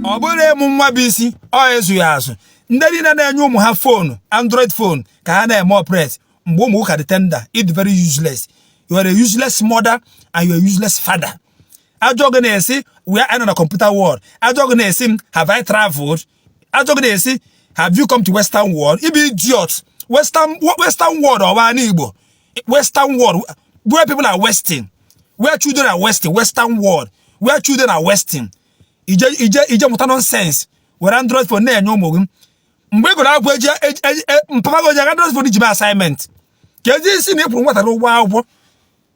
Ọ bụrụ ịmụ nwa bụ isi ọ ịzụ ya azụ. Ndị niile na-enye ụmụ ha phone, Android phone, ka ha na-eme operate mgbe ụmụ ụka dị tender, it very useless. You are a useless mother and you are a useless father. Ajọ gị na-esi we are na computer world. Ajọ gị na-esi m, have I traveled? Ajọ gị na-esi, have you come to Western world? Ibe idiot. Western world ọwa n'Igbo. Western world where people are wasting, where children are wasting. Western world where children are wasting. Ije ije ije mụta nonsense, were Android phone na-enye ụmụ gị. Mgbe ị gụrụ akwụkwọ, eji mpapa gị oji Android phone ji mee assignment ka ezi isi na ịkwụrụ nwatakịrị ụgwọ akwụkwọ,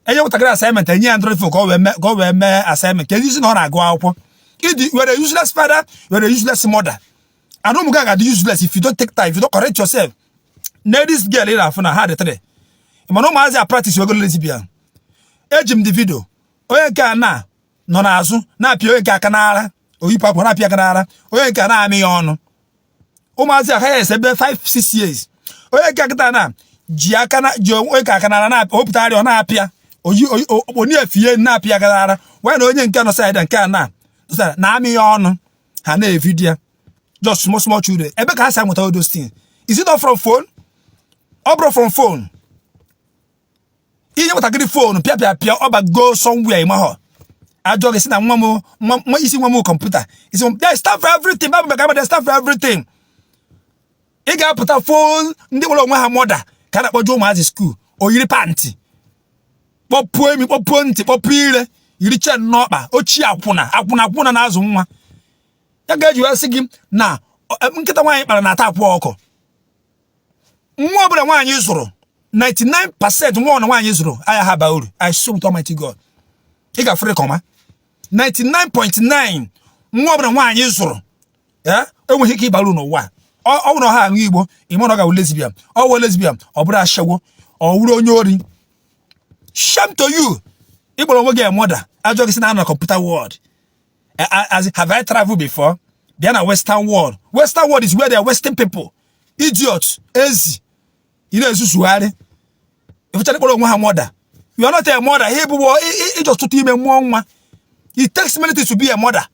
enye nwatakịrị assignment, enye ya Android phone ka ọ wee mee assignment, ka ezi isi na ọ na-agụ akwụkwọ. Ịdị, you are a useless father, you are a useless mother, and ụmụ gị ga-adị useless if you don't take time, if you don't correct yourself. Na this girl ị na-afụ na ha dị three, mana ụmụazị a practice wego lesbian. Eji m the video. Onye nke a na nọ n'azụ na-apịa onye nke aka n'ara, oyipụ akwa na-apịa aka n'ara, onye nke a na-amị ya ọnụ. Ụmụazị aka ya ese ebe 5 6 years. Onye nke kịta na ji aka na ji onye nke aka n'ara na-ewepụtagharị, ọ na-apịa oyi oni efie na-apịa aka n'ara wee na onye nke nọ side nke a na na-amị ya ọnụ. Ha na-evideo ya, just small small children. Ebe ka ha si amụta all those things? Is it not from phone? Ọ bụrụ from phone, inye nwatakịrị phone pịa pịa pịa, ọ bago somewhere. Ịmahọ ajọ gị si na nwa m nwa isi nwa m kọmputa isi m. There is time for everything. Bible maka there is time for everything. Ị ga-apụta phone ndị nwere onwe ha mother ka a na-akpọje ụmụazị school, o yiri pant, kpọpuo imi, kpọpuo ntị, kpọpuo ire, yiri chen n'ọkpa ochie, akwụna akwụna akwụna na-azụ nwa ya. Ga-eji wee sị gị na nkịta nwaanyị kpara na-ata akwa ọkụ. Nwa ọbụla nwaanyị zụrụ, 99% nwa ọbụla nwaanyị zụrụ aya ha ba uru. I swear with Almighty God, ị ga-afụrị kọma 99.9 nwa ọbụla nwaanyị zụrụ ya enweghị ike ịba uru n'ụwa. Ọ bụrụ na ọ ha aṅụ igbo, ịma na ọ ga-awụ lesbian. Ọ wụ lesbian, ọ bụrụ ashawo, ọ wụrụ onye ori. Shame to you. Ịgbara onwe gị mother, ajọ gị si na anọ computer world. As have I traveled before? Bịa na Western world. Western world is where they are wasting people. Idiots, ezi ị na-ezuzugharị ịfụchara kpọrọ onwe ha mother. You are not a mother. Ihe bụ iji ọtụtụ ime mụọ nwa. It takes many things to be a mother.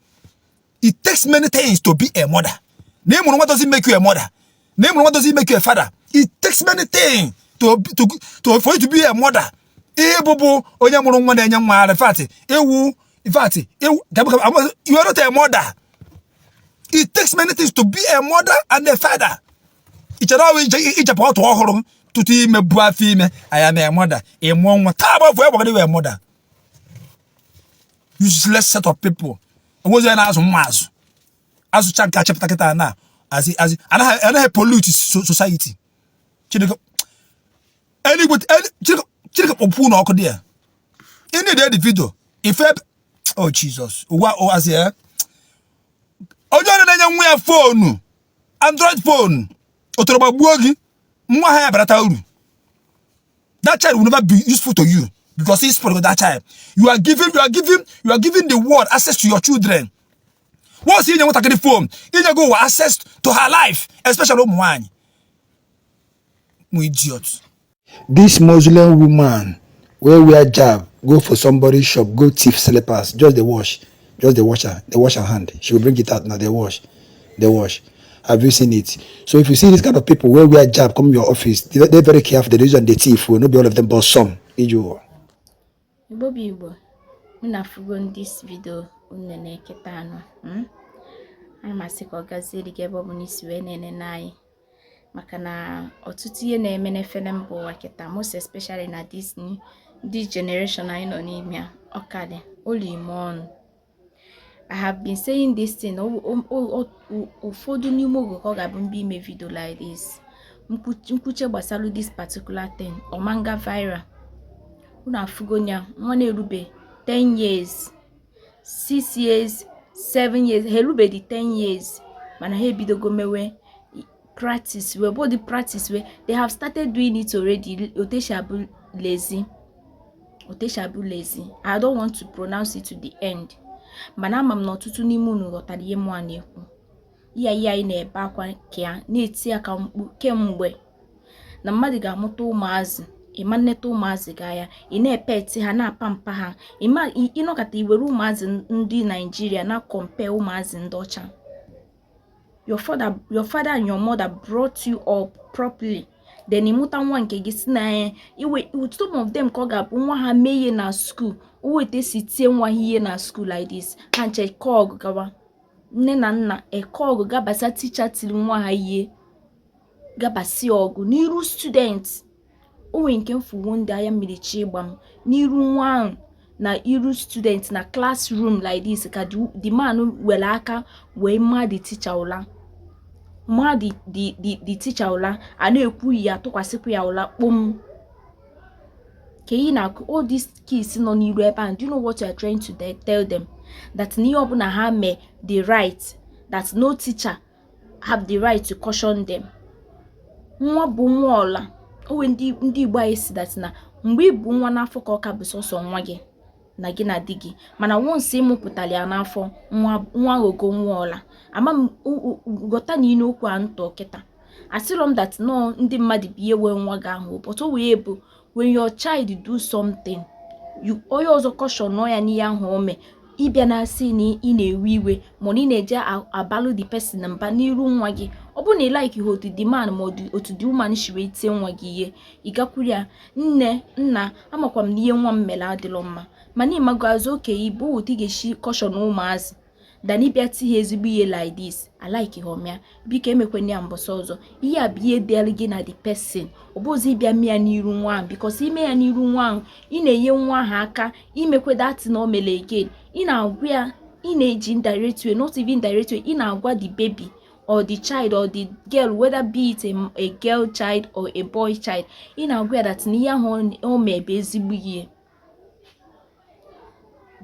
It takes many things to be a mother. Na ịmụrụ nwa doesn't make you a mother. Na ịmụrụ nwa doesn't make you a father. It takes many things to for you to be a mother. Ihe bụ onye mụrụ nwa na-enye nwa ara. In ewu, in fact, ewu, you are not a mother. It takes many things to be a mother and a father. Ị chere ọrụ ijepụ ọtụ ọhụrụ tutu ime bu afọ ime anya na mother, ị mụọ nwa taa gbafụ egbagara iwe mother. Useless set of people. Onwezi onye na-azụ nwa azụ azụcha nke achịpụta kịta na azi anaghị pollute society. Chineke eluigwe, Chineke kpọpụ na ọkụ dị ya. Ị na-ede the video ife. Oh Jesus, ụwa azi ya. Onye ọrụ na-enye nwa ya phone, Android phone, otoro gbagbuo gị. Nwa ha ya barata uru. That child will never be useful to you because he's for that child. You are giving the world access to your children. Once inye nwatakịrị phone, inye gị ụwa access to her life, especially ụmụ nwaanyị. Ụmụ idiot. This Muslim woman wey wear hijab go for somebody shop, go thief slippers. Just dey wash, just dey wash her, dey wash her hand. She go bring it out now, dey wash, dey wash. Have you seen it? So if you see this kind of people wey wear hijab come your office, dey very careful. Dey use am dey thief o. No be all of them, but some. Ijuo. Igbo bụ Igbo, unu afụgo this video unu na-eketa anụ. Ana m asị ka ọ gaziere gị ebe ọ bụ na isi wee na-enene anyị, maka na ọtụtụ ihe na-eme n'efere mba ụwa kịta, most especially na this new this generation anyị nọ n'ime a, ọ karị ụlọ ime ọnụ. I have been saying this thing. Ụfọdụ n'ime oge ka ọ ga-abụ mgbe ime video like this, nkwuche gbasara this particular thing, ọmanga viral. Unu afụgo ya, nwa na-erube 10 years, 6 years, 7 years, ha erubeghị 10 years, mana ha ebidogo mewe practice wee body practice wee they have started doing it already. Oteshabu lazy, oteshabu lazy. I don't want to pronounce it to the end, mana ama m na ọtụtụ n'ime unu ghọtara ihe mụ a na-ekwu. Ihe anyị na-ebe akwa ka ya na-eti aka mkpu kemgbe na mmadụ ga-amụta ụmụazị, ịma nneta ụmụazị ga ya, ị na-epeti ha, na-apa mpa ha, ịma ịnọkọta iwere ụmụazị ndị Naijiria na compare ụmụazị ndị ọcha. Your father and your mother brought you up properly, then ịmụta nwa nke gị, si na ya iwe. Some of them, ka ọ ga-abụ nwa ha mee ihe na school, o weta esi tie nwa ha ihe na school like this, ha nche kọọ ọgụ gawa. Nne na nna eke ọgụ gabasa teacher tiri nwa ha ihe, gabasi ọgụ n'iru student. O nwere nke mfuwo ndị anya mmiri chi ịgba m n'iru nwa ahụ na iru student na classroom like this, ka the man were aka wee maa the teacher ụla, maa the teacher ụla. A na-ekwu ya, atụkwasịkwa ya ụla kpom ka ị na-akụ. All these kids nọ n'iru ebe ahụ, do you know what you are trying to tell them? That n'ihe ọbụla ha mee the right, that no teacher have the right to caution them. Nwa bụ nwa ọla. Onwe ndị Igbo anyị si that na mgbe ị bụ nwa n'afọ, ka ọ ka bụ sọsọ nwa gị na gị na di gị, mana once ị mụpụtara ya n'afọ, nwa nwa aghọgo nwa ọla. Ama m ghọta na inu okwu a ntọ kịta. Asịrọ m that nọọ ndị mmadụ bụ ihe wee nwa gị ahụ, but o wee bụ when your child do something, you onye ọzọ caution nọ ya n'ihe ahụ o mee, ịbịa na-asị na ị na-ewe iwe, ma na ị na-eje abalụ the person mba n'iru nwa gị. Ọ bụrụ na ị like otu the man ma otu the woman si wee tie nwa gị ihe, ị gakwuru ya, "Nne, nna, amakwa m na ihe nwa m mere adịrọ mma, mana ịmago azụ okenye ibu otu ị ga-esi caution ụmụazị than ịbịa ti ha ezigbo ihe like this. I like hom ya, biko emekwana ya mbọsị ọzọ." Ihe a bụ ihe dịrị gị na the person. Ọ bụzi ịbịa mee ya n'iru nwa ahụ, because ime ya n'iru nwa ahụ, ị na-enye nwa ahụ aka imekwe that na o mere again. Ị na-agwa ya, ị na-eji indirect way, not even direct way, ị na-agwa the baby or the child or the girl, whether be it a girl child or a boy child, ị na-agwa ya that na ihe ahụ o mee bụ ezigbo ihe,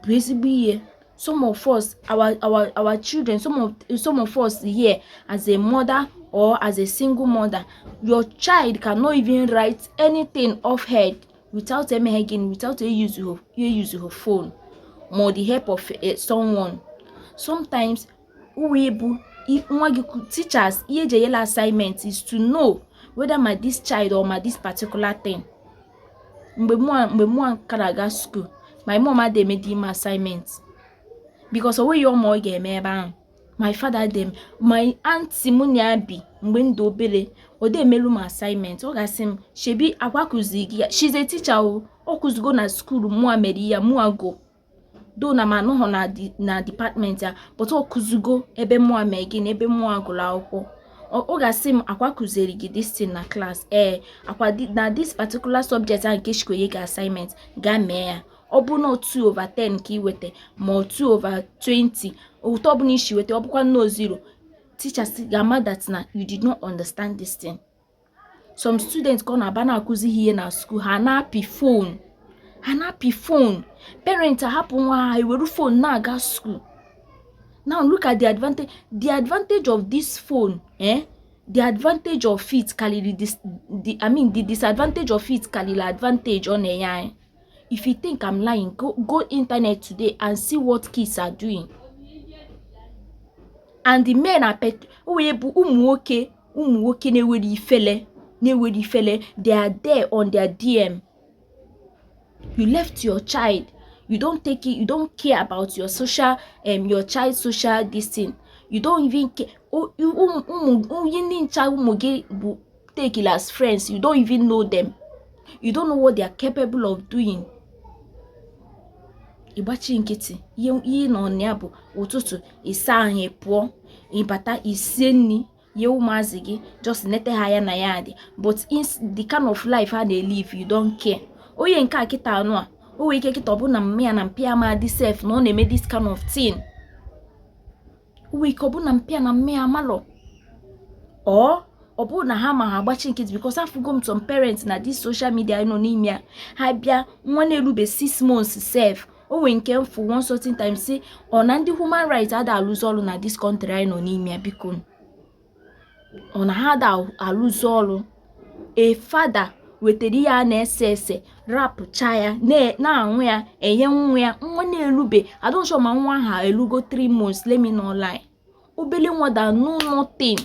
bụ ezigbo ihe. Some of us, our children, some of us here, as a mother or as a single mother, your child cannot even write anything off head without emeghe gịnị, without use her phone ma the help of someone. Sometimes uwe bụ nwa gị, teachers ihe eji enyela assignment is to know whether ma this child or ma this particular thing. Mgbe mụa ka na-aga school, my mom adịghị eme ime assignment because o nweghị ọma ọ ga-eme ebe ahụ. My father dem, my aunty mụ na ya bi mgbe m dị obere, ọ dị emelu m assignment. Ọ ga-asị m, "Shebi akwa kụzi gị ya?" She's a teacher o. Ọ kụzigo na school mụa mere ya mụa go do na ma anọghọ na department ya, but ọ kụzigo ebe mụa mee gị na ebe mụa gụrụ akwụkwọ. Ọ ga-asị m, "Akwa kụzieri gị this thing na class?" Ee, akwa na this particular subject ahụ nke shikonye gị assignment, gaa mee ya. Ọ bụ na 2 over 10 ka ị weta, ma ọ 2 over 20, otu ọbụla isi weta, ọ bụkwa nnọọ 0, teachers ga-ama that na you did not understand this thing. Some students, ka ọ na-aba na-akụzi ihe na school, ha na-apị phone, ha na-apị phone. Parents ahapụ nwa ha ewere phone na-aga school. Now look at the advantage, the advantage of this phone, eh? The advantage of it karịrị this, the, I mean, the disadvantage of it karịrị advantage ọ na-enye anyị. If you think I'm lying, go internet today and see what kids are doing. And the men are pet wee bụ ụmụ nwoke, ụmụ nwoke na-ewere ifele, na-ewere ifele. They are there on their DM. You left your child, you don't take it, you don't care about your social your child social this thing. You don't even care. Ụmụ onye ndị ncha ụmụ gị bụ take it as friends, you don't even know them, you don't know what they are capable of doing. Ịgbachi nkịtị. Ihe nọ na ya bụ ụtụtụ ịsa ahụ, pụọ, ịbata, isie nri nye ụmụazị gị, just nete ha ya na ya dị. But in the kind of life ha na-elive, you don't care. Onye nke a kịta anụ a, o nwere ike kịta ọ bụ na mma ya na mpịa ama dị sef na ọ na-eme this kind of thing. O nwere ike ọ bụ na mpịa na mma ya amalọ, ọ bụrụ na ha ma, ha agbachi nkịtị, because afụgo m some parents na this social media nọ n'ime ya, ha bịa nwa na-erube 6 months sef. O nwere nke mfu one certain time si ọ na ndị human rights ada alụzi ọrụ na this country anyị nọ n'ime ya. Biko, ọ na ha ada alụzi ọrụ? A father wetara ihe a na-ese ese, rapụcha ya, na-aṅụ ya, enye nwa ya, nwa na-erube, I don't sure ma nwa ahụ elugo 3 months, let me not lie, obele nwa that know nothing,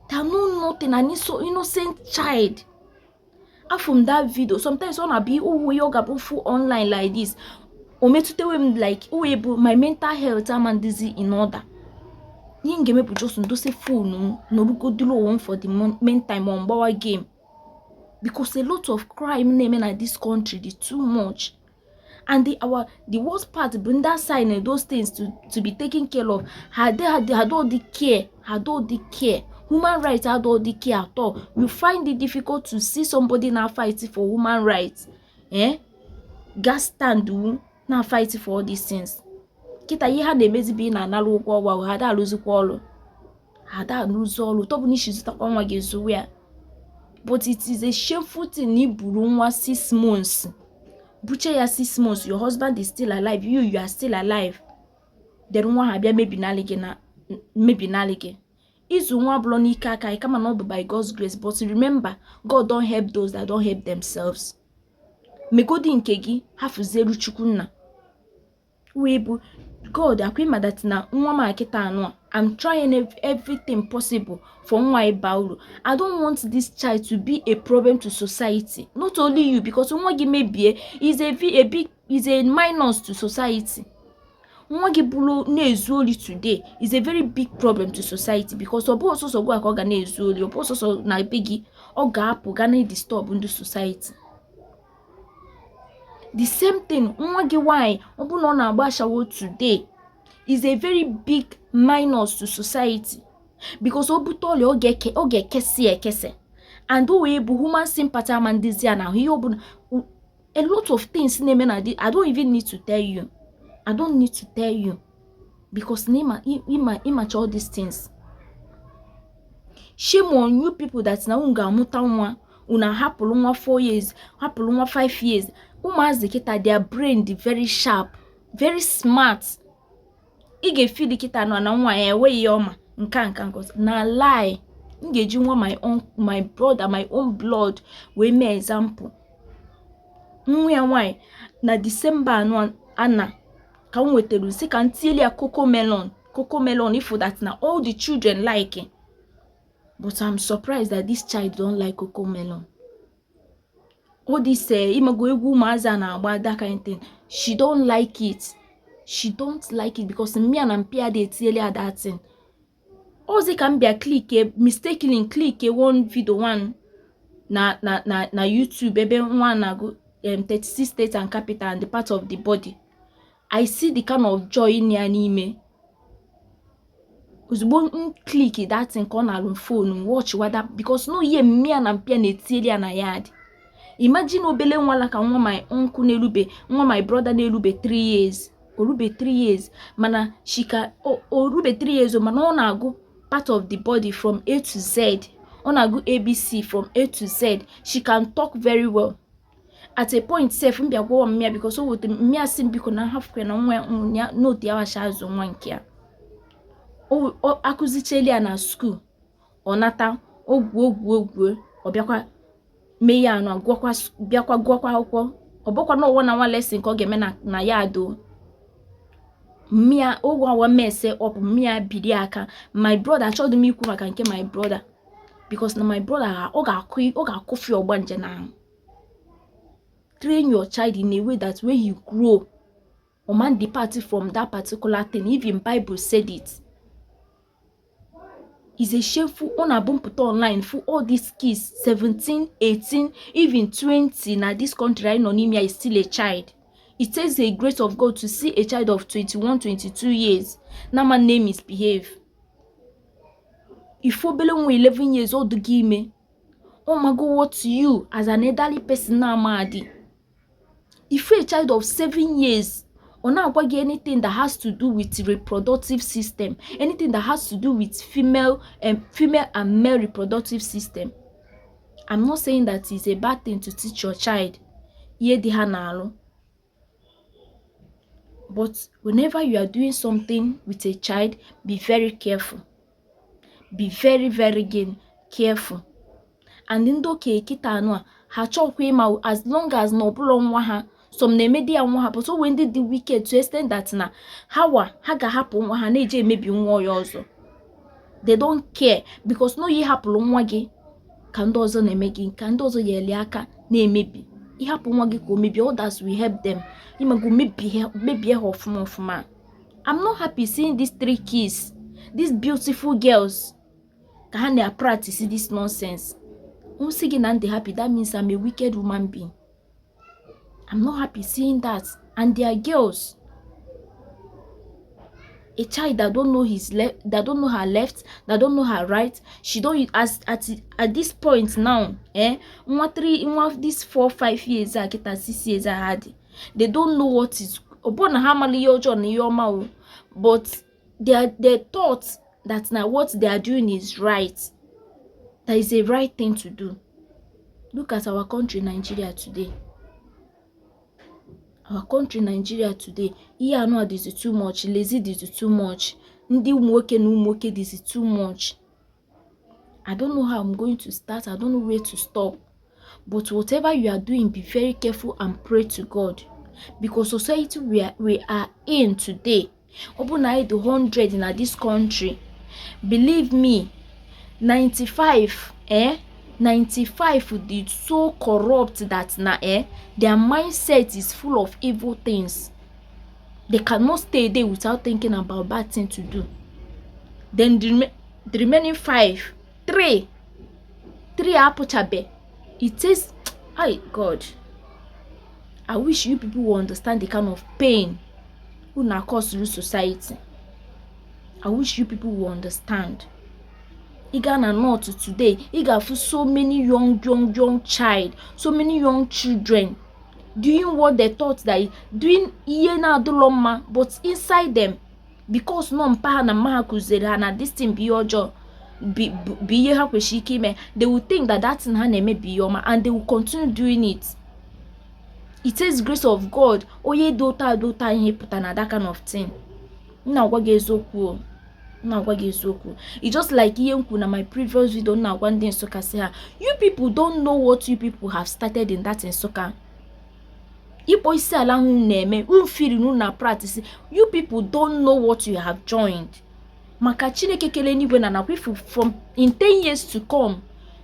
that know nothing, an innocent child. Afọ m that video. Sometimes ọ na-abịa uwe ọ ga-abụ full online like this, o metụtewe m like uwe bụ my mental health ama ndịzi in order. Ihe m ga-eme bụ just ndose phone m, nọrụgodulu onwe m for the meantime, ma mgbawa game, because a lot of crime na-eme na this country dị too much. And the worst part bụ ndị assign those things to be taken care of, ha dey ha don dey care, ha don dey care. Human rights ha don dey care at all. You find it difficult to see somebody na fight for human rights, eh, gas stand wu na fight for all these things. Kịta ihe ha na-emezi bụ ị na-anara ụgwọ ọnwa. Ha da alụzikwa ọrụ, ha da alụzi ọrụ tọbụ na isi zụtakwa nwa gị ezuwe ya. But it is a shameful thing na iburu nwa 6 months, buche ya 6 months, your husband is still alive, you are still alive, then nwa ha bịa mebinalị gị na mebinalị gị. Ịzụ nwa bụrụ n'ike aka gị, kama na ọ bụ by God's grace. But remember, God don help those that don't help themselves. Megodi nke gị, hafụzieru Chukwu nna wee bụ God. Akwa ịma that na nwa m akịta anụ a, I'm trying everything possible for nwa ịba uru. I don't want this child to be a problem to society, not only you, because nwa gị mebie is a big, is a minus to society. Nwa gị bụrụ na-ezu ori today is a very big problem to society, because ọ bụ ọsọsọ gwa ka ọ ga na-ezu ori, ọ bụ ọsọsọ na be gị, ọ ga-apụ ga na-disturb ndị society. The same thing, nwa gị nwanyị, ọ bụrụ na ọ na-agba ashawo today is a very big minus to society, because o bute ọrịa, ọ ga-ekesi ekese, and o wee bụ human sympathy ama ndịzi ya na ahụ ihe ọbụla. A lot of things na-eme na I don't even need to tell you, I don't need to tell you, because na ịma ịma ịmacha all these things. Shame on you people that na unu ga-amụta nwa, unu ahapụrụ nwa 4 years, hapụrụ nwa 5 years. Ụmụazị kịta, their brain dị very sharp, very smart. Ị ga-efili kịta nọ na nwa ya enweghị ihe ọma nke a nke ọzọ na lie. M ga-eji nwa my own, my brother, my own blood wee mee example. Nwa ya nwaanyị, na Disemba anọ ana ka m nwetara nsị ka m tieli ya Cocomelon. Cocomelon, if that na all the children like, but I'm surprised that this child don't like Cocomelon. All this imago egwu ụmụazị a na-agba, that kind thing, she don't like it, she don't like it, because mmịa na mpịa dị etinyela ya that thing. Ozi ka m bịa click mistakenly, click one video one na YouTube ebe nwa na-agụ 36 states and capital and the part of the body. I see the kind of joy in ya n'ime. Ozugbo m click that thing ka ọ na-alụ phone m watch wada, because no ihe mmịa na mpịa na-etinyere ya na yard. Imagine obele nwa ka nwa my uncle na-erube, nwa my brother na-erube 3 years, orube 3 years, mana shika orube 3 years, mana ọ na-agụ part of the body from A to Z, ọ na-agụ ABC from A to Z. She can talk very well. At a point sef, m bịa gwawa mmịa, because o wete mmịa sị m biko na hafukwe na nwa ya n'otu ya wacha azụ nwa nke ya. O akụzicheli ya na school, ọ nata ogwu ogwu ogwu, ọ bịakwa mee ya anụ, agụọkwa, bịakwa gụọkwa akwụkwọ. Ọ bụkwa na ụwa na nwa lesson ka ọ ga-eme na ya ado mmịa ogwu awa mese ọ bụ mmịa biri aka. My brother, achọghị m ikwu maka nke my brother, because na my brother, ọ ga-akụ, ọ ga-akụfi ọgbanje na ahụ. Train your child in a way that when he grow, o man depart from that particular thing. Even Bible said it is a shameful. Ọ na-abụ mpụta online for all these kids, 17, 18, even 20. Na this country anyị nọ n'ime ya is still a child. It takes a grace of God to see a child of 21, 22 years na man name misbehave. If obele nwa 11 years ọ dụghị ime, ọ mago what you as an elderly person na-ama adị. If a child of 7 years, ọ na-agwa gị anything that has to do with reproductive system, anything that has to do with female and male reproductive system. I'm not saying that it's a bad thing to teach your child ihe dị ha n'alụ, but whenever you are doing something with a child, be very careful, be very very again careful. And ndị okenye kịta anụ a, ha chọkwa ịma, as long as na ọbụla nwa ha. Some na-eme di ya nwa ha, but o nwee ndị dị wicked to extent that na ha wa ha ga-ahapụ nwa ha na-eji emebi nwa ya ọzọ. They don't care, because no ihe hapụrụ nwa gị ka ndị ọzọ na-eme gị, ka ndị ọzọ yeli aka na-emebi. Ịhapụ nwa gị ka o mebie, others will help them ịmago mebie ha ọfụma ọfụma. I'm not happy seeing these three kids. These beautiful girls ka ha na-practice this nonsense. M sị gị na m dị happy, that means I'm a wicked woman being. I'm not happy seeing that. And their girls, a child that don't know his left, that don't know her left, that don't know her right. She don't, as at this point now, eh, nwa three, nwa this 4, 5 years a kịta, 6 years a ha dị, they don't know what is, ọ bụrụ na ha amala ihe ọjọọ na ihe ọma o, but they thought that na what they are doing is right, that is a right thing to do. Look at our country Nigeria today, our country Nigeria today. Ihe anụ a dịzi too much, lazy dịzi too much, ndị ụmụ nwoke na ụmụ nwoke dịzi too much. I don't know how I'm going to start, I don't know where to stop, but whatever you are doing, be very careful and pray to God, because society we are in today, ọ bụ na anyị dị 100 na this country, believe me, 95, eh, 95 dị so corrupt that na, eh, their mindset is full of evil things. They cannot stay there without thinking about bad thing to do. Then the remaining five, three, three apụchabe. It is, ay, God, I wish you people will understand the kind of pain una cause through society. I wish you people will understand. Ị gaa na north today, ị ga-afụ so many young, young, young child, so many young children doing what they thought that doing ihe na-adịlọ mma, but inside them, because nọ mpa ha na mma ha kụziri ha na this thing bụ ihe ọjọọ, bụ ihe ha kwesịrị ike ime, they will think that that thing ha na-eme bụ ihe ọma, and they will continue doing it. It takes grace of God onye dị ụta dị ụta ihe pụta na that kind of thing. M na-agwa gị eziokwu o, m na-agwa gị eziokwu. It's just like ihe m kwuru na my previous video. M na-agwa ndị Nsụka sị ha, you people don't know what you people have started in that Nsụka. Ịkpọ isi ala ahụ unu na-eme, unu feel unu na practice, you people don't know what you have joined. Maka Chineke kele n'igwe na nakwa, if from in 10 years to come,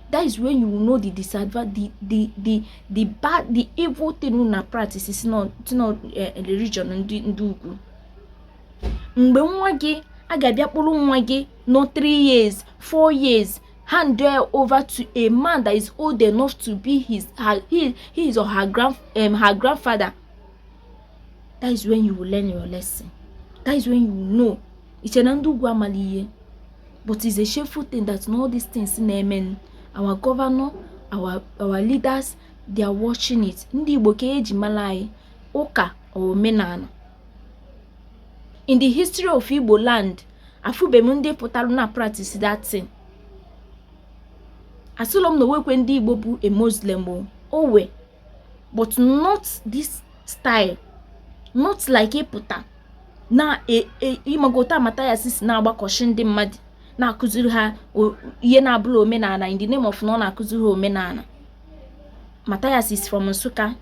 that is when you will know the disadvantage, the bad, the evil thing unu na practice si na religion ndị ugwu. Mgbe nwa gị a ga-abịa kpụrụ nwa gị nọ 3 years, 4 years, hand her over to a man that is old enough to be his her his or her grand her grandfather, that is when you will learn your lesson. That is when you will know. Iche na ndị ugwu amala ihe, but it's a shameful thing that in all these things na-eme, our governor, our leaders, they are watching it. Ndị Igbo, ka eji mara anyị, ụka omenala. In the history of Igbo land, afụbeghị m ndị pụtara na practice that thing. Asịlọ m na onwekwe ndị Igbo bụ a Muslim o owe, but not this style, not like ịpụta na ịmagota Mathias si na-agbakọchi ndị mmadụ, na-akụziri ha ihe na-abụla omenala in the name of na ọ na-akụziri ha omenala. Mathias is from Nsukka.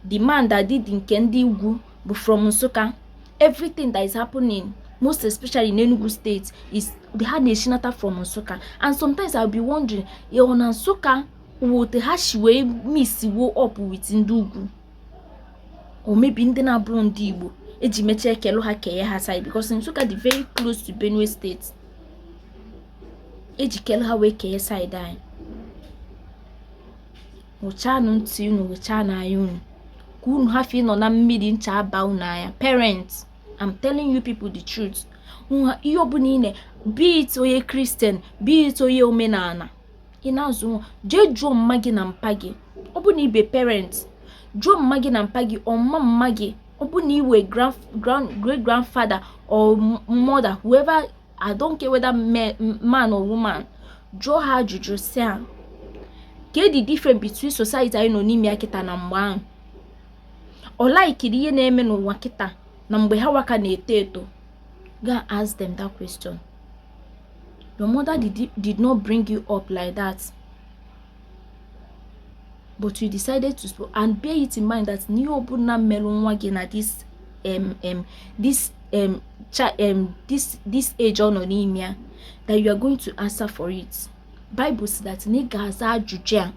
The man that did nke ndị ugwu bụ from Nsukka. Everything that is happening, most especially in Enugu State, is ha na-eshinata from Nsukka. And sometimes I'll be wondering, ọ na Nsukka wote ha si wee mix wo up with ndị ugwu, or maybe ndị na-abụrụ ndị Igbo eji mechaa ekelu ha kenye ha side, because Nsukka dị very close to Benue State, eji kelu ha wee kenye side anyị. Nwụchanụ ntị unu, wechanụ anya unu, ka unu hafụ ịnọ na mmiri ncha aba unu anya. Parents, I'm telling you people the truth. Ihe ọbụla ị na, be it onye Christian, be it onye omenala, ị na-azụ nwa, jee jụọ mma gị na mpa gị. Ọ bụ na ibe parent, jụọ mma gị na mpa gị, ọmma mma gị. Ọ bụ na iwe grand grand great grandfather or mother, whoever, I don't care whether man or woman, jụọ ha ajụjụ si ha, ke the difference between society anyị nọ n'ime ya kịta na mgbe ahụ? Ọ laikiri ihe na-eme n'ụwa kịta na mgbe ha waka na-eto eto? Go and ask them that question. Your mother did not bring you up like that, but you decided to speak. And bear it in mind that n'ihe ọbụla merụ nwa gị na this um cha um this this age ọ nọ n'ime ya, that you are going to answer for it. Bible si that na ị ga-aza ajụjụ a,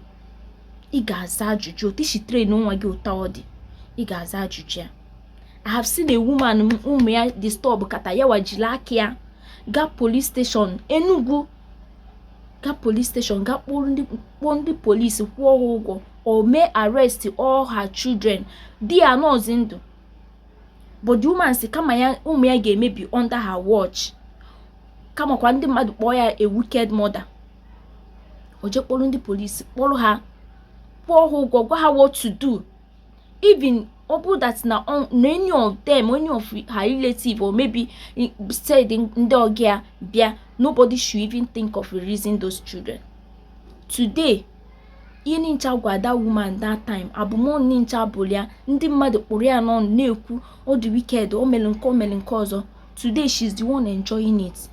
ị ga-aza ajụjụ otu isi train nwa gị ụtọ ọ dị, ị ga-aza ajụjụ ya. I have seen a woman, ụmụ ya disturb kata ya, wajiri aka ya Gaa police station Enugu, gaa police station, gaa kpọọ ndị police, kwụọ ha ụgwọ, o mee arrest all her children. Di ya nọọsụ ndụ, but the woman si kama ya ụmụ ya ga-emebi under her watch, kamakwa ndị mmadụ kpọọ ya a wicked mother, o jee kpọrọ ndị polisi, kpọrọ ha, kwụọ ha ụgwọ, gwa ha what to do. Even ọ bụrụ that na any of them, any of her relative or maybe said ndị ọga ya bịa, nobody should even think of releasing those children. Today, ihe nincha gwa that woman that time, abụmọnụ nincha bụrụ ya, ndị mmadụ kpụrụ ya n'ọnụ na-ekwu ọ dị wicked, o mere nke, o mere nke ọzọ. Today she's the one enjoying it.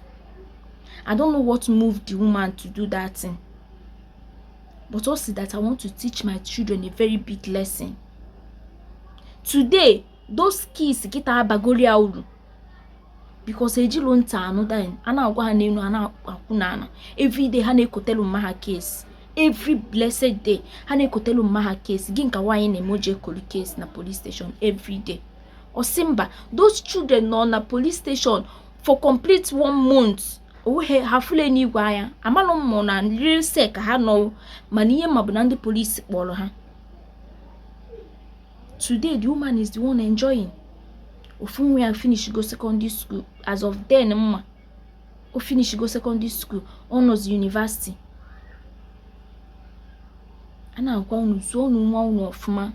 I don't know what moved the woman to do that thing, but also that I want to teach my children a very big lesson. Today those kids kịta abagoro ya uru because ejiro ntị anụ then a na-agwa ha n'elu, a na-akwụ n'ala. Everyday ha na-ekotelu mma ha case, every blessed day ha na-ekotelu mma ha case. Gị nka nwaanyị na-eme oje ekolu case na police station everyday? Ọ sị mba. Those children nọ na police station for complete one month, onweghị ha fụle n'igwe anya. Amalụ m na real cell ka ha nọ, mana ihe ma bụ na ndị polisi kpọrọ ha. Today the woman is the one enjoying. Ofu nwa ya finish go secondary school as of then, mma o finish go secondary school, ọ nọzi university. A na-agwa unu, zụọ unu nwa unu ọfụma.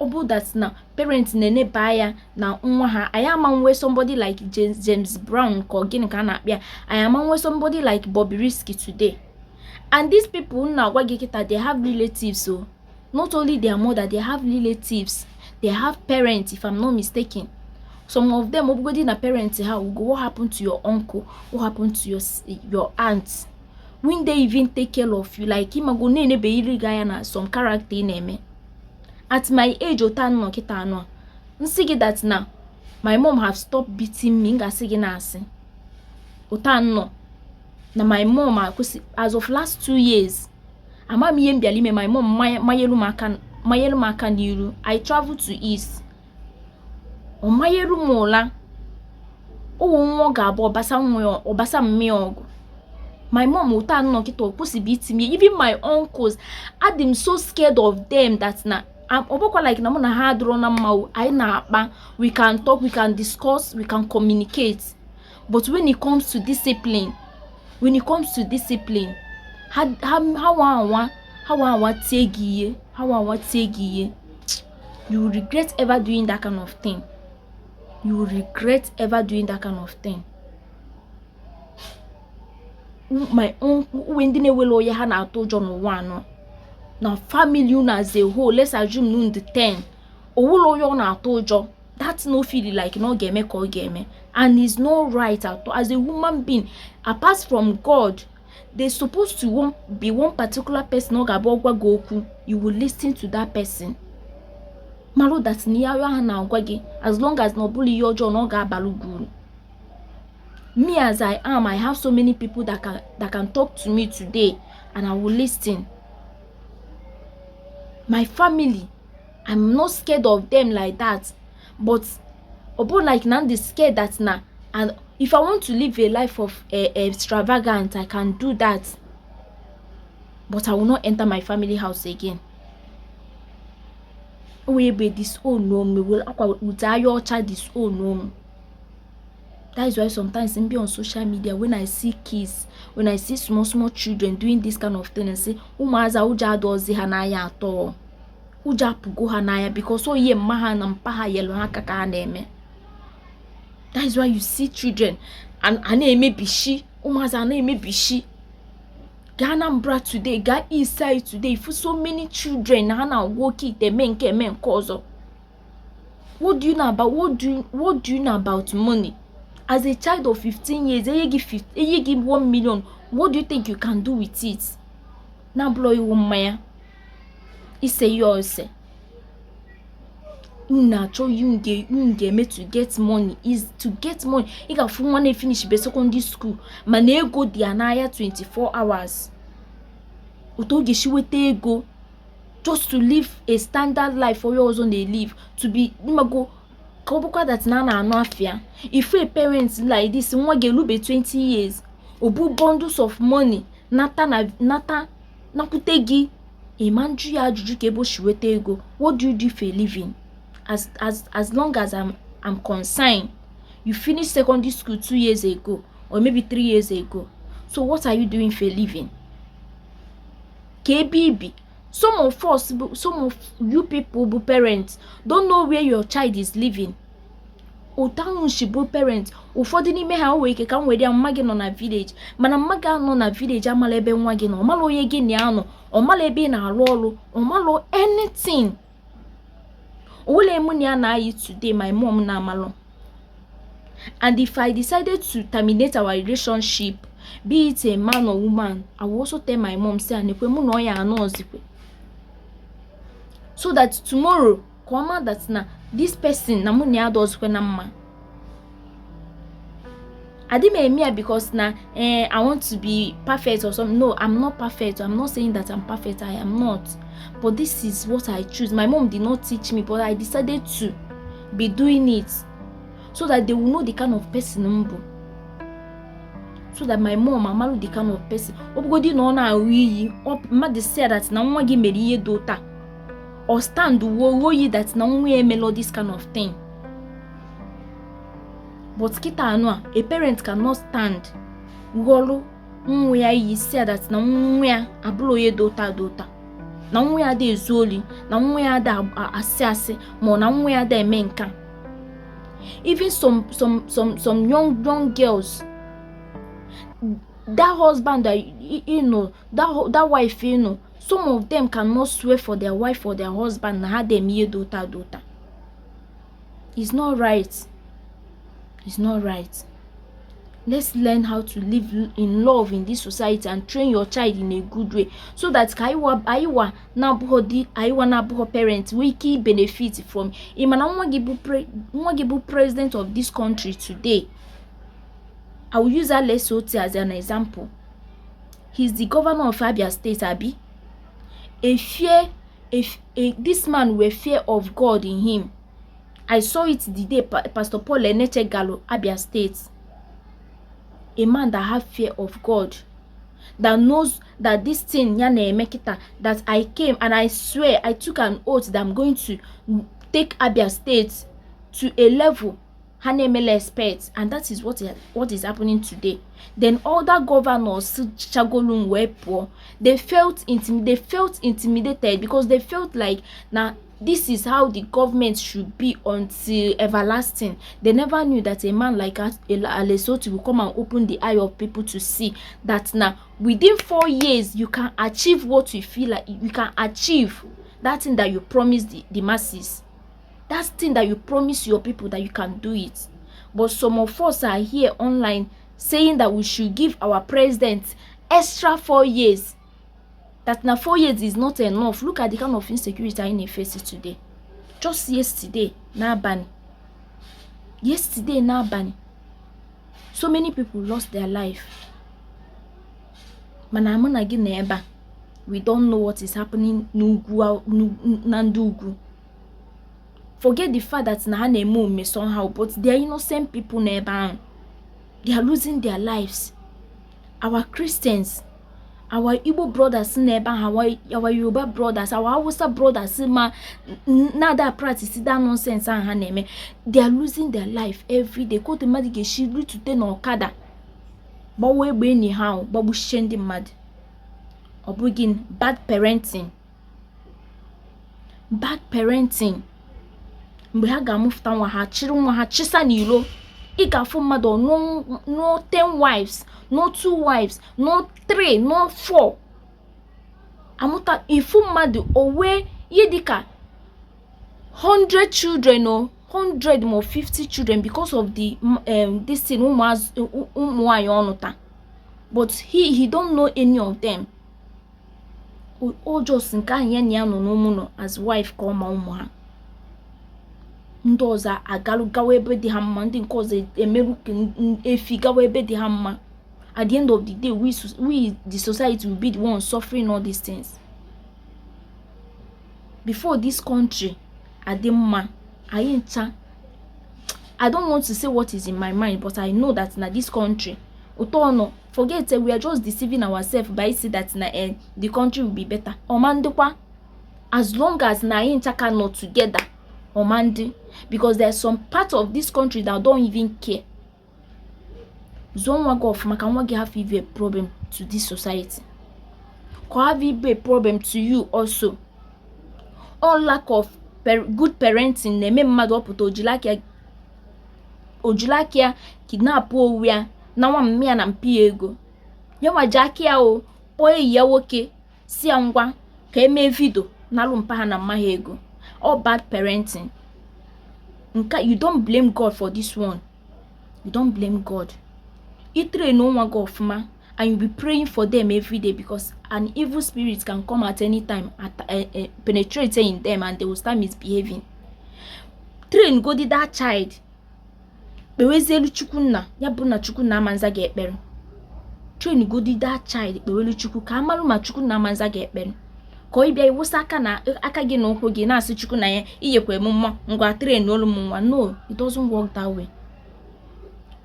Ọ bụ that na parents na-eneba anya na nwa ha, anyị ama nwe somebody like James Brown, ka ọ gịnị ka a na-akpịa, anyị ama nwe somebody like Bobrisky today. And these people na-agwa gị kịta, they have relatives o. Not only their mother, they have relatives, they have parents. If I'm not mistaken, some of them, obugodi na parents ha will go, "What happened to your uncle? What happened to your aunt? When they even take care of you?" Like, ịmago na-enebeghiri gị anya na some character ị na-eme. At my age, otu anọ kịta anọ a, nsị gị that na my mom have stopped beating me, m ga-asị gị na-asị. Otu anọ na my mom akwụsị as of last 2 years, ama m ihe m bịara ime, my mom manyelu m aka n'iru. I travel to east, ọ manyelu m ụla ụwụ nwa ọ ga-abụ ọbasa nwa ya, ọbasa mmịa ọgụ. My mom, otu anọ kịta, ọ kwụsịbụ iti m. Even my uncles, adị m so scared of them that na ọ bụkwa like na mụ na ha adịrọ na mma o. Anyị na-akpa, we can talk, we can discuss, we can communicate, but when it comes to discipline, when it comes to discipline, ha nwa anwa, ha nwa anwa tie gị ihe, ha nwa anwa tie gị ihe, you will regret ever doing that kind of thing. You will regret ever doing that kind of thing. My uncle, uwe ndị na-ewere onye ha na-atụ ụjọ n'ụwa anọ na family unu as a whole, let's assume na unu dị 10, owulo onye ọ na-atụ ụjọ that no feel like na ọ ga-eme ka ọ ga-eme, and is not right at all. As a human being, apart from God, they supposed to be one particular person ọ ga-abụ ọgwa gị okwu, you will listen to that person, marụ that na ihe ahụ na-agwa gị, as long as na ọ bụla ihe ọjọọ, na ọ ga-abalụ gị uru. Me as I am, I have so many people that can talk to me today and I will listen. My family, I'm not scared of them like that, but ọ bụrụ like na m dey scared that na, and if I want to live a life of extravagant, I can do that, but I will not enter my family house again. O wee be disown m, were akwa ute anya ọcha disown m. That is why sometimes m be on social media, when I see kids, when I see small small children doing this kind of thing and say, ụmụazị ụjọ adọzi ha n'anya atọ, ụjọ apụgo ha n'anya, because ọ ihe mma ha na mpa ha yelu ha aka ka ha na-eme. That is why you see children and a na-emebishi, ụmụazị a na-emebishi. Gaa Anambra today, gaa East side today, for so many children na ha na-agwọ oke ite, eme nke, eme nke ọzọ. What do you know about money? As a child of 15 years, enye gị 50, enye gị 1 million, what do you think you can do with it? Na-abụrọ iwu mmanya, ise ihe ose unu na-achọ ihe unu ga-eme to get money is to get money. Ị ga-afụ nwa na-efinish be secondary school, mana ego dị ya n'ahịa 24 hours, otu ọ ga-esi weta ego just to live a standard life onye ọzọ na-elive, to be ịmago Ka ọ bụkwa that na a na-anụ afịa ife a parent like this, nwa ga-erube 20 years, o bu bundles of money nata na nata nakwute gị, ịma njụ ya ajụjụ ka ebe o si weta ego. What do you do for a living? As long as I'm concerned, you finished secondary school 2 years ago or maybe 3 years ago. So what are you doing for a living? Ka ebe ibi? Some of us, some of you people bụ parents, don't know where your child is living. Otu ahụ si bụ parent, ụfọdụ n'ime ha, o nwere ike ka m were ya, mma gị nọ na village, mana mma gị anọ na village amala ebe nwa gị nọ, ọ mala onye gị na ya nọ, ọ mala ebe ị na-arụ ọrụ, ọ malụ anything. Owele mụ na ya na-ayị today, my mom na-amalụ. And if I decided to terminate our relationship, be it a man or woman, I will also tell my mom, say anekwe mụ na ọ ya anọ ọzikwe, so that tomorrow ka ọ ma that na this person na mụ na ya adọzikwe na mma. Adị m eme ya because na I want to be perfect or something. No, I'm not perfect. I'm not saying that I'm perfect. I am not. But this is what I choose. My mom did not teach me, but I decided to be doing it so that they will know the kind of person m bụ, so that my mom amalu the kind of person. Ọ bụgodị na ọ na-aṅụ iyi, mmadụ say that na nwa gị mere ihe dị ụta, or stand wuo oyi that na nwa ya emelo this kind of thing. But kịta anụ a, a parent cannot stand ghọrọ nwa ya iyi, say that na nwa ya abụrụ onye dị ụta dị ụta, na nwa ya ada ezu oli, na nwa ya ada asị asị, ma ọ na nwa ya ada eme nka. Even some young girls, that husband that you know, that wife, some of them cannot swear for their wife or their husband na ha dey eme ihe dị ụta dị ụta. It's not right. It's not right. Let's learn how to live in love in this society and train your child in a good way, so that ka anyị wa na-abụghọ di, anyị wa na-abụghọ parent, nwee ike benefit from. Ị ma na nwa gị bụ president of this country today? I will use Alex Otti as an example. He's the governor of Abia State, abi? A fear a, a this man were fear of God in him. I saw it the day Pastor Paul Eneche galo Abia State. A man that have fear of God, that knows that this thing ya na-eme kita, that I came and I swear, I took an oath that I'm going to take Abia State to a level ha na-emela expect, and that is what is happening today. Then other governors chagolu wee pụọ. They felt intimidated because they felt like na this is how the government should be until everlasting. They never knew that a man like Alex Otti will come and open the eye of people to see that now within 4 years you can achieve what you feel like you can achieve, that thing that you promised the masses, that thing that you promise your people that you can do it. But some of us are here online saying that we should give our president extra 4 years, that na 4 years is not enough. Look at the kind of insecurity anyị na-face today. Just yesterday n'abalị, yesterday n'abalị, so many people lost their life. Mana mụ na gị na ebe a, we don't know what is happening n'ugwu, na ndị ugwu. Forget the fact that na ha na-eme omume somehow, but they are innocent people n'ebe ahụ. They are losing their lives. Our Christians, our Igbo brothers n'ebe ahụ, our Yoruba brothers, our Hausa brothers, ma na-ada practice that nonsense ahụ ha na-eme, they are losing their life every day. Ka otu mmadụ ga-esi rutute n'ọkada, gbawa egbe enyi ha ahụ, gbagbuchie ndị mmadụ, ọ bụghị bad parenting? Bad parenting. Mgbe ha ga-amụfụta nwa ha, chịrị nwa ha chịsa n'ilo, ị ga-afụ mmadụ nụọ 10 wives, nụọ 2 wives, nụọ 3, nụọ 4, amụta ifu mmadụ o wee ihe dịka 100 children o 100 ma 50 children because of the this thing, ụmụ nwaanyị ọnụta, but he don't know any of them. O just nke ahụ ya na ya nọ n'ụmụ nọ as wife ka ọ ma ụmụ ha. Ndị ọzọ agalụ gawa ebe dị ha mma, ndị nke ọzọ emerụ ka efi gawa ebe dị ha mma. At the end of the day, we the society will be the one suffering all these things. Before this country adị mma, anyị ncha I don't want to say what is in my mind, but I know that na this country ụtọ ọnụ, forget, we are just deceiving ourselves by say that na the country will be better. Ọma ndịkwa, as long as na anyị ncha ka nọ together, ọma ndị, because there are some part of this country that don't even care. Zụọ nwa gị ọfụma ka nwa gị have ibe a problem to this society, ka ọ have ibe a problem to you also. All lack of good parenting na-eme mmadụ ọpụta ojiri aka ya kidnap onwe ya na nwa mummy ya na mpi ya ego ya nwa ji aka ya o kpọọ enyi ya nwoke si ya ngwa ka emee video nalụ mpa ha na mma ha ego. All bad parenting. Nke you don't blame God for this one, you don't blame God. I train nwa gị ọfụma and you be praying for them every day, because an evil spirit can come at any time at penetrate in them and they will start misbehaving. Train godi that child, kpewezielu Chukwu nna ya bụ na Chukwu na amanza gị ekpere. Train godi that child, kpewelu Chukwu ka amalụ ma Chukwu na amanza gị ekpere, ka ọ ịbịa iwụsa aka na aka gị na ụkwụ gị na-asị Chukwu na ya iyekwe m nwa, ngwa, train olu m nwa. No, it doesn't work that way.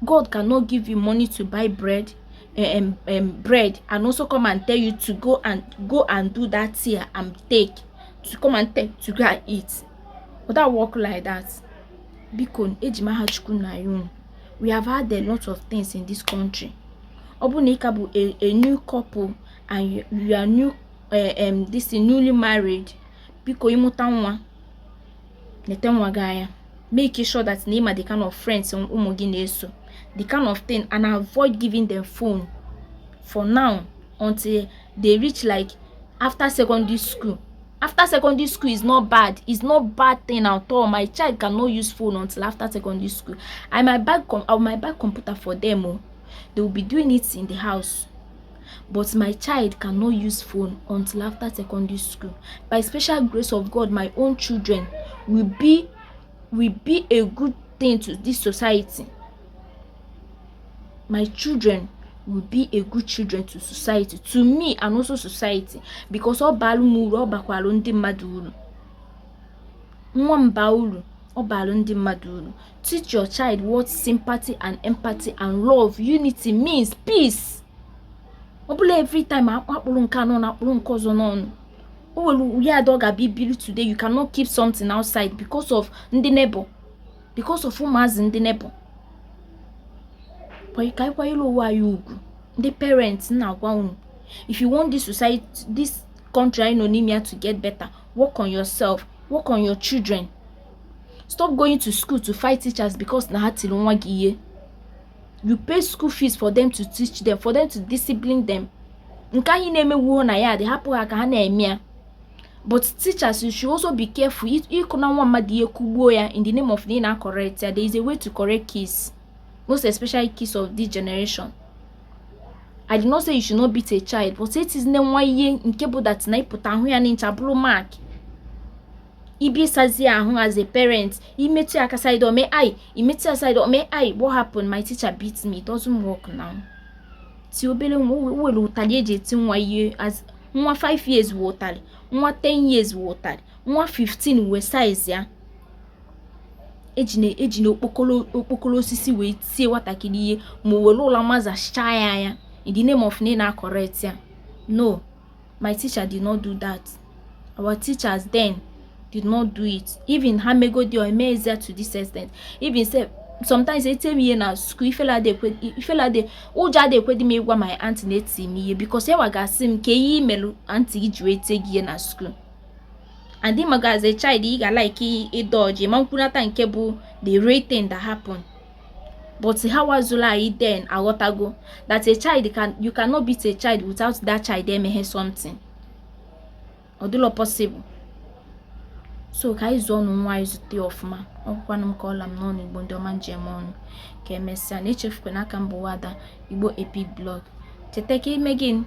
God cannot give you money to buy bread and also come and tell you to go and do that here and take to come and take to go and eat. But that work like that. Biko, eji m aha Chukwu na ya unu. We have had a lot of things in this country. Ọ bụrụ na ị ka bụ a new couple and you are new, this newly married, biko, ịmụta nwa, nete nwa gị anya. Make sure that na ịma the kind of friends ụmụ gị na-eso, the kind of thing, and avoid giving them phone for now until they reach like after secondary school. After secondary school is not bad, it's not bad thing at all. My child cannot use phone until after secondary school. I might buy computer for them. Oh, they will be doing it in the house, but my child cannot use phone until after secondary school. By special grace of God, my own children will be a good thing to this society. My children will be a good children to society, to me and also society, because ọ balụ m uru, ọ bakwalụ ndị mmadụ uru. Nwa m baa uru, ọ balụ ndị mmadụ uru. Teach your child what sympathy and empathy and love, unity means, peace. Ọ bụla every time akpụrụ nke anọ na akpụrụ nke ọzọ n'ọnụ, o nwere ya ada ọ ga-abịa ibiri. Today you cannot keep something outside because of ndị neighbor, because of ụmụazị ndị neighbor. Ka anyị kwanyere onwe anyị ugwu. Ndị parents, na-agwa unu, if you want this society, this country anyị nọ n'ime ya to get better, work on yourself, work on your children. Stop going to school to fight teachers because na ha tiri nwa gị ihe. You pay school fees for them to teach them, for them to discipline them. Nke anyị na-emewuo na ya dị, hapụ ha ka ha na-eme ya. But teachers, you should also be careful. Ịkụ na nwa mmadụ ihe, kugbuo ya in the name of na ị na-correct ya. There is a way to correct kids, most especially kids of this generation. I did not say you should not beat a child, but etizina nwa ihe nke bụ that na ịpụta ahụ ya n'ncha bụrụ mark ibi ịsazi ahụ. As a parent, imetụ ya aka side ome ai, imetụ ya side ome ai, "What happened? My teacher beat me." It doesn't work now. Ti obere nwa o were ụtalị eji eti nwa ihe, as nwa 5 years wụ ụtalị, nwa 10 years wụ ụtalị, nwa 15 wee size ya. Eji na okpokoro okpokoro osisi wee tie nwatakịrị ihe, ma o were ụla mazachaa ya anya in the name of na ị na-correct ya. No, my teacher did not do that. Our teachers then did not do it. Even ha megodi or emezie to this extent. Even sef, sometimes ete m ihe na school, ifela adị ụjọ adị ekwedi m ịgwa my aunty na eti m ihe, because yawa ga-asị m ka ihe imelụ aunty gị ji wee tie gị ihe na school. And ịmaga, as a child, ị ga like ịdọji ma nkwunata nke bụ the real thing that happened. But ha wazụla anyị then aghọtago that a child can, you cannot beat a child without that child emeghe something. Ọ dịlọ possible. So ka anyị zụọ ọnụ nwa anyị, zute ya ọfụma. Ọgwụkwanụ m ka ọla m n'ọnụ. Igbo ndị ọma, njem ọnụ, ka emesịa. Na echefukwana aka mbụ Ada Igbo Epic Blog. Cheta ka ime gịnị?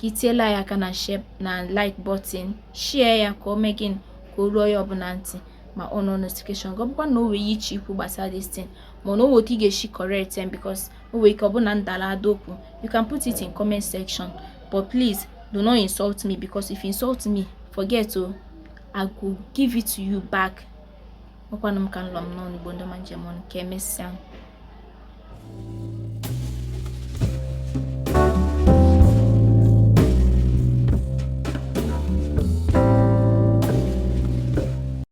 Ka itiela ya aka na share na like button, share ya ka o mee gịnị? Ka o ruo ya ọbụla ntị, ma ọ nọ notification ka ọ bụkwa na o nwere iche ikwu gbasara this thing, ma na o nwere otu ị ga-esi correct em, because o nwere ike ọ bụ na ndala ada okwu. You can put it in comment section, but please do not insult me, because if you insult me, forget o, I go give it to you back. Nwekwanụ m ka nlọ m n'ọnụ. Igbo ndị ọma, njem ọnụ, ka emesịa.